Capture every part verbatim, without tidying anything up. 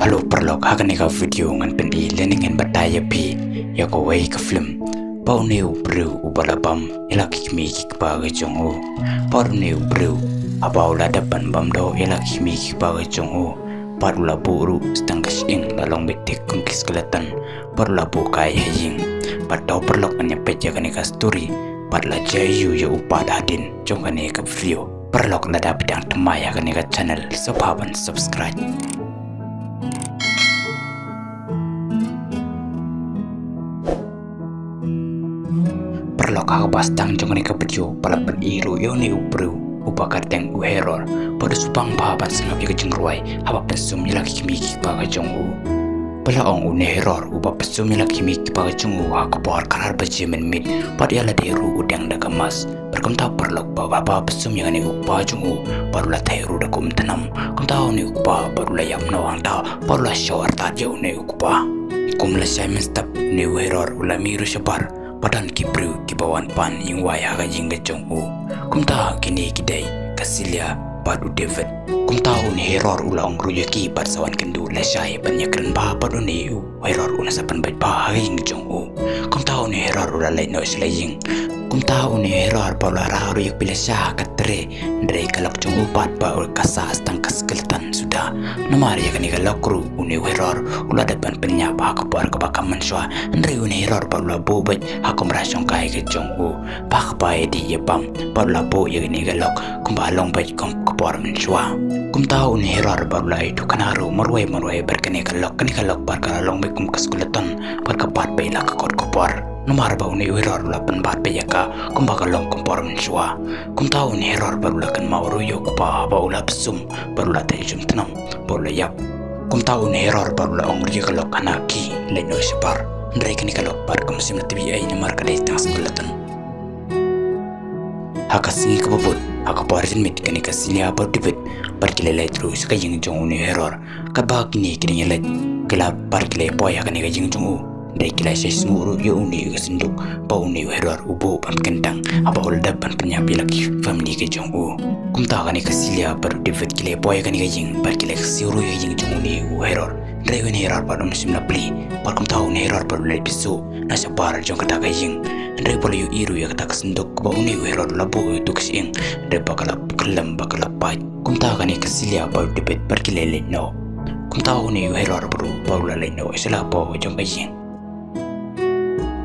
Hello paralok, ha kane ka video ngan pyni lane ngan batai ïa phi ïa kawei ka film. Ba une u briew uba la bam ïa la ki kmie ki kpa ka jong u. Ba une u briew haba u la dep ban bam doh ïa la ki kmie ki kpa ka jong u, bad u la buh ruh tang ka shyieng la long beit thik kum ki skeleton. Bad u la buh kai ha ïing. Bad to paralok, ngan ïa peit ïa kane ka story bad la jia ïa u pat hadien jong kane ka video. Paralok, lada phi dang thymmai ha kane ka channel, sngewbha ban subscribe. Paralok, ha kaba sdang jong kane ka video ba la pyni ruh ïa une u briew uba kyrteng u Heror, bad u sngewbha ban sngap ïa ka jingrwai haba pynsum ïa la ki kmie ki kpa ka jong u. Ba la ong une Heror uba pynsum ïa la ki kmie ki kpa ka jong u ha ka por khatar baje mynmiet, bad ïa lade ruh u deng da ka mask. Bad kumta paralok, ba haba pynsum ïa kane u kpa jong u, bad u la theh ruh da ka umthnam. Kumta une u kpa bad u la ïap noh hangta, bad u la shoh artat ïa une u kpa. Kum lashai mynstep une u Heror u la mih ruh shabar, ba don ki briew kiba wan pan ïingwai ha ka ïing ka jong u. Kumta kine ki dei ka Celia bad u David. Kumta une Heror u la ong ruh ïa ki bad sa wan kynduh lashai ban ïakren bha bad une u Heror un sa pynbeit bha ha ka ïing ka jong u. Kumta une Heror u la leit noh sha la ïing. Kumta une Heror bad u la rah ruh ïa ka pila sha ka tray. Hynrei ka lok jong u pat ba u ka sah tang ka skeleton suda. Namar ïa kane ka lok ruh une u Heror u la dep ban pynïap ha ka por kaba kham mynshuwa. Hynrei une Heror bad u la buh beit ha kamra shongkai ka jong u. Ba haba ïa dih ïa bam bad u la buh ïa kane ka lok kumba long beit kum ka por mynshuwa. Kumta une Heror bad u la ïathuh khana ruh marwei marwei bad kane ka lok, kane ka lok bad ka la long beit kum ka skeleton bad ka bat beit la ka kot ka por. Namar ba une u Heror u la pynbat beit ïa ka kumba ka long kum por mynshuwa. Kumta une Heror bad u la kynmaw ruh ïa u kpa ba u la pynsum bad u la theh jum tnam bad u la ïap. Kumta une Heror bad u la ong ruh ïa ka lok, hana ki leit noh shabar. Hynrei kane ka lok bad kam shym la tip ei ei namar ka dei tang skeleton. Ha ka sngi kaba bud, ha ka por janmiet, kane ka Celia bad u David bad ki la leit ruh sha ka ïing jong une u Heror. Katba kine ki dang ïaleit, ki la, bad ki la poi ha kane ka ïing jong u. Hynrei ki la shai sngew ruh ïa une ka synduk ba une u Heror u buh ban kyntang haba u la dep ban pynïap ïa la ki family ka jong u. Kumta kane ka Celia bad u David ki la poi ha kane ka ïing bad ki la kyrsiew ruh ïa ka ïing jong une u Heror. Hynrei une u Heror bad um shym la plie. Bad kumta une u Heror bad u la leit pyrshah na shabar jong kata ka ïing. Hynrei ba u la ïohi ruh ïa kata ka synduk kaba une u Heror u la buh ïa uto u shyieng. Hynrei ba ka la kyllem, ba ka la pait. Kumta kane ka Celia bad u David bad ki la leit noh. Kumta une u Heror bad u, bad u la leit noh sha la hapoh jong ka ïing.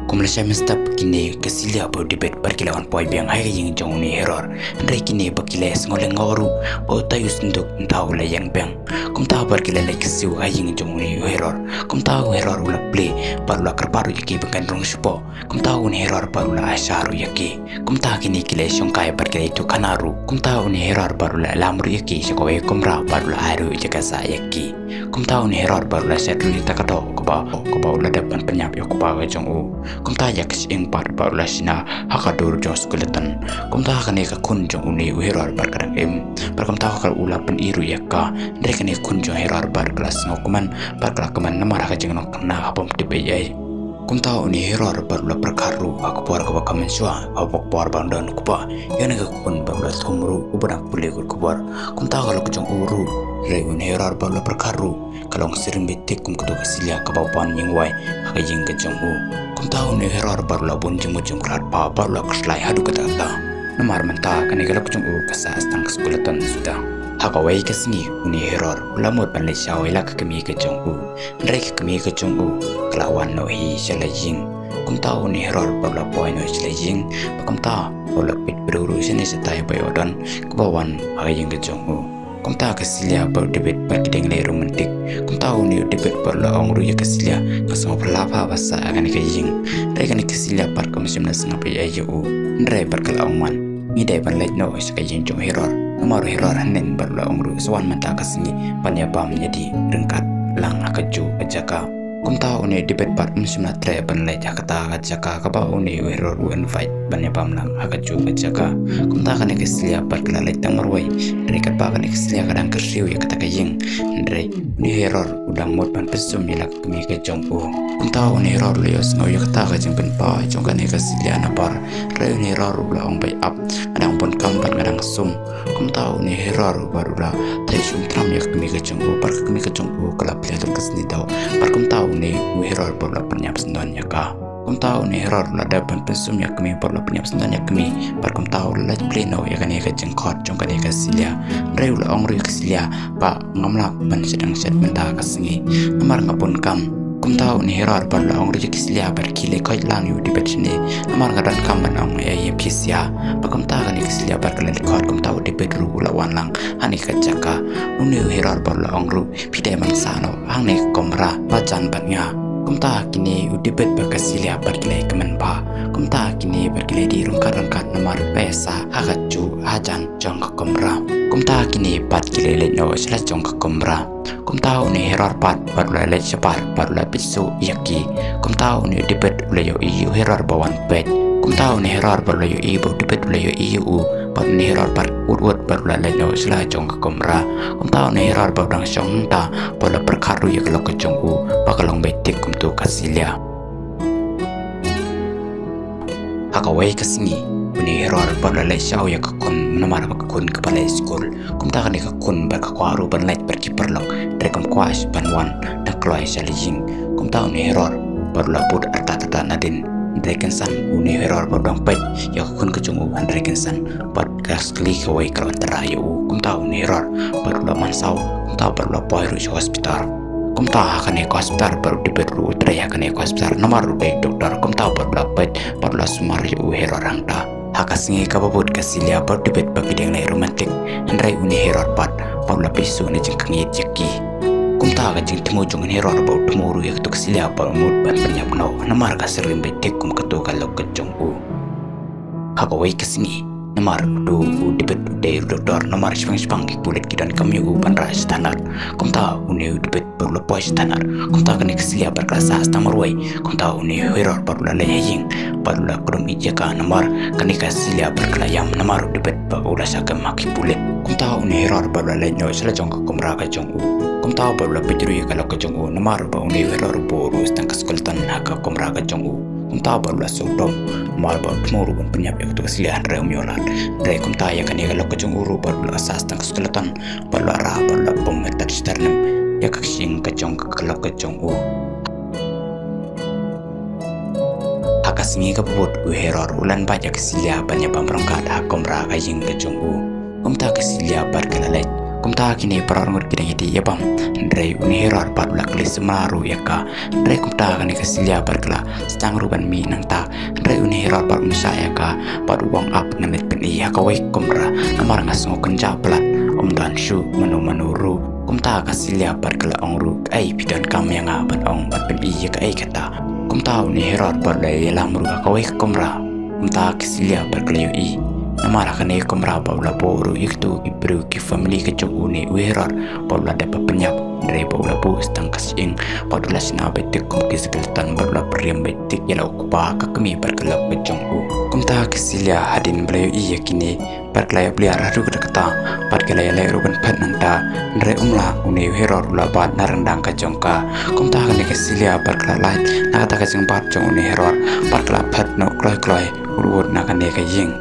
Kum lashai mynstep kine ka Celia bad u David bad ki la wan poi biang ha ka ïing jong une u Heror. Hynrei kine ba ki la sngew lyngngoh ruh ba utai u synduk mynta u la ïeng biang. Kumta bad ki la leit kyrsiew ha ïing jong une u Heror. Kumta u Heror u la plie bad u la kyrpad ruh ïa ki ban kynrung shapoh. Kumta une u Heror bad u la ai sha ruh ïa ki. Kumta kine ki la shongkai bad ki la ïathuh khana ruh. Kumta une u Heror bad u la lam ruh ïa ki sha kawei ka kamra bad u la ai ruh ïa ka sah ïa ki. Kumta une u Heror bad u la shet ruh ïa kata ka doh kaba, kaba u la dep ban pynïap ïa u kpa ka jong u. Kumta ïa ka shyieng pat bad u la shna ha ka dur jong u skeleton. Kumta kane ka khun jong une u Heror bad ka dang im. Bad kumta ka u la pyni ruh ïa ka. Hynrei kane ka khun jong u Heror bad ka la sngewkmen bad ka la kmen namar ha ka jinglong khynnah ha bym tip ei ei. Kumta une u Heror bad u la pyrkhat ruh ha ka por kaba kham mynshuwa, ha ka por ba don u kpa ïa kane ka khun bad u la thum ruh uba dang pule kut ka bor. Kumta ka lok jong u ruh, hynrei une u Heror bad u la pyrkhat ruh ka long syriem beit thik kum kato ka Celia kaba wan ïingwai ha ka ïing ka jong u. Kumta une u Heror bad u la bun jingmut jingpyrkhat bha bad u la khuslai haduh katta katta. Namar mynta kane ka lok jong u ka sah tang ka skeleton suda. Ha kawei ka sngi une u Heror u la mut ban leit shaw ïa la ka kmie ka jong u. Hynrei ka kmie ka jong u ka la wan noh hi sha la ïing. Kumta une u Heror bad u la poi noh sha la ïing. Bad kumta u la peit briew ruh shane shatai ba ïoh don kaba wan ha ka ïing ka jong u. Kumta ka Celia bad u David bad ki dang leh romantic. Kumta une u David bad u la ong ruh ïa ka Celia, nga sngewphylla bha ba sah ha kane ka ïing. Hynrei kane ka Celia pat kam shym la sngap ei ei ïa u. Hynrei bad ka la ong man, ngi dei ban leit noh sha ka ïing jong u Heror. Namar u Heror hynnin bad u la ong ruh sa wan mynta ka sngi ban ïa bam ïa dih ryngkat lang ha kajuh ka jaka. Kumta une u David pat um shym la treh ban leit ha kata ka jaka kaba une u Heror u invite ban ïa bam lang ha kajuh ka jaka. Kumta kane ka Celia pat ka la leit tang marwei. Hynrei katba kane ka Celia ka dang kyrsiew ïa kata ka ïing, hynrei une u Heror u dang mut ban pynsum ïa la ka kmie ka jong u. Kumta une u Heror u la ïohsngew ïa kata ka jingpynpaw jong kane ka Celia na por. Hynrei une u Heror u la ong beit ap, nga dang bun kam bad nga dang sum. Kumta une u Heror bad u la theh shim tram ïa ka kmie ka jong u, bad ka kmie ka jong u ka la plie lut ka sngi doh. Bad kumta une u Herod bad u la pynïap syndon ïa ka. Kumta une u Herod u la dep ban pynsum ïa ka kmie bad u la pynïap syndon ïa ka kmie. Bad kumta u la leit plie noh ïa kane ka jingkhot jong kane ka Celia. Hynrei u la ong ruh ïa ka Celia ba ngam lah ban sdang shet mynta ka sngi, namar nga bun kam. Kumta une u Herod bad u la ong ruh ïa ka Celia ba ki leit khoit lang ïa u David shane, namar nga donkam ban ong ïa phi sha. Bad kumta kane ka Celia bad ka la leit khot, kumta u David ruh u la wan lang hangne ka jaka. Une u Herod bad u la ong ruh, phi dei ban sah noh hangne ka kamra ba jan bad nga. Kumta kine u David bad ka Celia bad ki la ïakmen bha. Kumta kine bad ki la dih ryngkat ryngkat namar ba ïa sah ha kajuh hajan jong ka kamra. Kumta kine bad ki la leit noh sha la jong ka kamra. Kumta une u Herod pat bad u la leit shabar bad u la peit shuh ïa ki. Kumta une u David u la ïohi ïa u Herod ba wan peit. Kumta une u Herod bad u la ïohi ba u David u la ïohi ïa u. Bad une u Herod pat u wut wut bad u la leit noh sha la jong ka kamra. Kumta une u Herod bad u dang shong hangta bad u la pyrkhat ruh ïa ka lok ka jong u ba ka long beit thik kumto ka Celia. Ha kawei ka sngi une u Herod bad u la leit shaw ïa ka khun namar ba ka khun kaba leit skul. Kumta kane ka khun bad ka kwah ruh ban leit bad ki paralok, hynrei kam kwah shuh ban wan da kloi sha la ïing. Kumta une u Herod bad u la bud artat artat nadien, hynrei kynsan une u Herod bad u dang peit ïa ka khun ka jong u, hynrei kynsan bad ka skli kawei ka la wanrah ïa u. Kumta une u Herod bad u la mynsaw, kumta bad u la poi ruh sha hospital. Kumta ha kane ka hospital bad u David ruh u trei ha kane ka hospital namar u dei doktor. Kumta bad u la peit bad u la sumar ïa u Herod hangta. Ha ka sngi kaba bud ka Celia bad u David ba ki dang leh romantic, hynrei une u Herod pat bad u la peit shuh na jingkhang ïit ïa ki. Kumta ka jingthmu jong une u Herod bad u thmu ruh ïa kato ka Celia bad u mut ban pynïap noh namar ka syriem beit thik kum kato ka lok ka jong u. Ha kawei ka sngi namar uto u David u dei u doktor, namar shipang shipang ki pulit ki donkam ïa u ban rah sha thanar. Kumta une u David bad u la poi sha thanar. Kumta kane ka Celia bad ka la sah tang marwei. Kumta une u Herod bad u la leit ha ïing bad u la kdum ïeit ïa ka namar kane ka Celia bad ka la ïam namar u David bad u la shah kem ha ki pulit. Kumta une u Herod bad u la leit noh sha la jong ka kamra ka jong u. Kumta bad u la peit ruh ïa ka lok ka jong u namar ba une u Herod u buh ruh tang ka skeleton ha ka kamra ka jong u. Kumta bad u la sngewdom namar ba u thmu ruh ban pynïap ïa kato ka Celia hynrei um ïoh lad. Hynrei kumta ïa kane ka lok ka jong u ruh bad u la sah tang ka skeleton bad u la rah bad u la bom ïa ka tad shitar nem ïa ka ksing ka jong ka lok ka jong u. Ha ka sngi kaba bud u Herod u la invited ïa ka Celia ban ïa bam ryngkat ha kamra ka ïing ka jong u. Kumta ka Celia bad ka la leit. Kumta kine para ngut ki dang ïa dih ïa bam. Hynrei une u Herod bad u la kylli samla ruh ïa ka. Hynrei kumta kane ka Celia bad ka la sdang ruh ban mih nangta. Hynrei une u Herod bad um shah ïa ka bad u ong ap ngan leit pyni ha kawei ka kamra namar nga sngew kynjah palat, um don shuh mano mano ruh. Kumta ka Celia bad ka la ong ruh, kaei phi donkam ïa nga ban ong ban pyni ïa kaei kata? Kumta une u Herod bad u la ïalam ruh ha kawei ka kamra. Kumta ka Celia bad ka la ïohi namar ha kane ka kamra bad u la buh ruh ïa kito ki briew ki family ka jong une u Herod bad u la dep ban pynïap. Hynrei bad u la buh tang ka sying bad u la shna beit thik kum ki skeleton bad u la pyrshah beit thik ïa la u kpa, ka kmie bad ka lok ka jong u. Kumta ka Celia hadien ba la ïohi ïa kine bad ka la ïa bliar haduh katta katta bad ka la ïaleh ruh ban phet nangta. Hynrei um lah, une u Herod u la bat na ryndang ka jong ka. Kumta kane ka Celia bad ka la lait na kata ka jingbat jong une u Herod bad ka la phet noh kloi kloi, wut wut na kane ka ïing.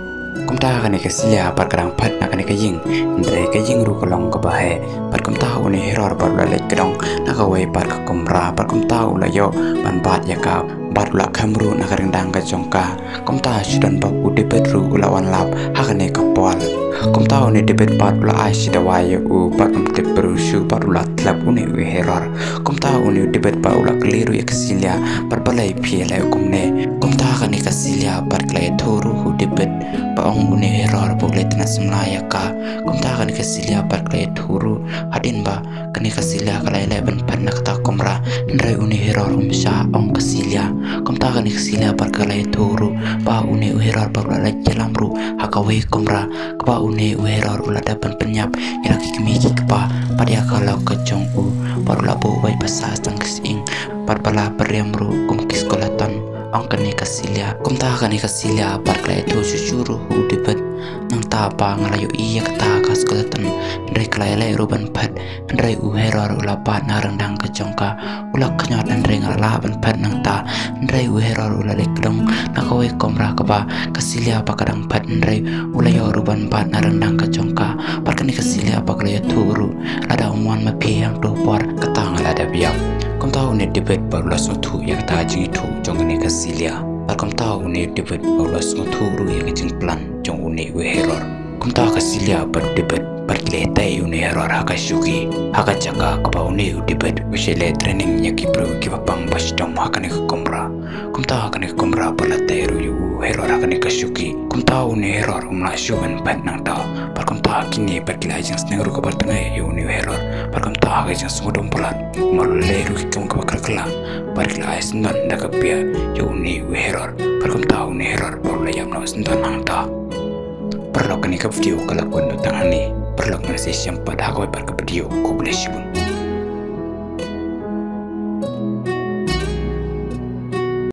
Kumta kane ka Celia bad ka dang phet na kane ka ïing, hynrei ka ïing ruh ka long kaba heh. Bad kumta une u Herod bad u la leit kdong na kawei pat ka kamra bad kumta u la ïoh ban bat ïa ka bad u la khem ruh na ka ryndang ka jong ka. Kumta shu don bok u David ruh u la wan lap ha kane ka por. Kumta une u David bad u la ai shi dawai ïa u bad um tip briew shuh bad u la tlep une u Herod. Kumta une u David bad u la kylli ruh ïa ka Celia bad balei phi ïaleh kumne. Kumta kane ka Celia bad ka la ïathuh ruh u David ba ong une u Herod ba u la ïatnat samla ïa ka. Kumta kane ka Celia bad ka la ïathuh ruh hadien ba kane ka Celia ka la ïaleh ban phet na kata ka kamra, hynrei une u Herod um shah ong ka Celia. Kumta kane ka Celia bad ka la ïathuh ruh ba une u Herod bad u la leit ïalam ruh ha kawei ka kamra kaba une u Herod u la dep ban pynïap ïa la ki kmie ki kpa bad ïa ka lok ka jong u bad u la buh beit ba sah tang ka sying bad ba la pyrshah ruh kum ki skeleton, ong kane ka Celia. Kumta kane ka Celia bad ka la ïathuh shuh shuh ruh u David nangta ba nga la ïohi ïa kata ka skeleton, hynrei ka la ïaleh ruh ban phet. Hynrei u Herod u la bat na ryndang ka jong ka, u la khñiot, hynrei nga la lah ban phet nangta. Hynrei u Herod u la leit kdong na kawei ka kamra kaba ka Celia ba ka dang phet, hynrei u la ïoh ruh ban bat na ryndang ka jong ka. Bad kane ka Celia ba ka la ïathuh ruh Lada um wan ma phi hangto por, kata nga la dep ïap. Kumta une u David bad u la sngewthuh ïa kata ka jingïathuh jong kane ka Celia. Bad kumta une u David bad u la sngewthuh ruh ïa ka jingplan jong une u Herod. Kumta ka Celia bad u David bad ki la ïatai ïa une u Herod ha ka shuki, ha ka jaka kaba une u David u shait leh training ïa ki briew kiba pang ba shitom ha kane ka kamra. Kumta ha kane ka kamra bad la ïatai ruh ïa u Herod ha kane ka shuki. Kumta une u Herod um lah shuh ban phet nangta. Bad kumta kine bad ki la ai jingsneng ruh kaba tyngai ïa une u Herod. Bad kumta ha ka jingsngewdum palat, kumba la leh ruh ki kam kaba kyrkhu, bad ki la ai syndon da ka biah ïa une u Herod. Bad kumta une u Herod bad u la ïap noh syndon hangta. Paralok, kane ka video ka la kut noh tang hangne. Paralok, ngin sa ïashem pat ha kawei pat ka video. Khublei shibun.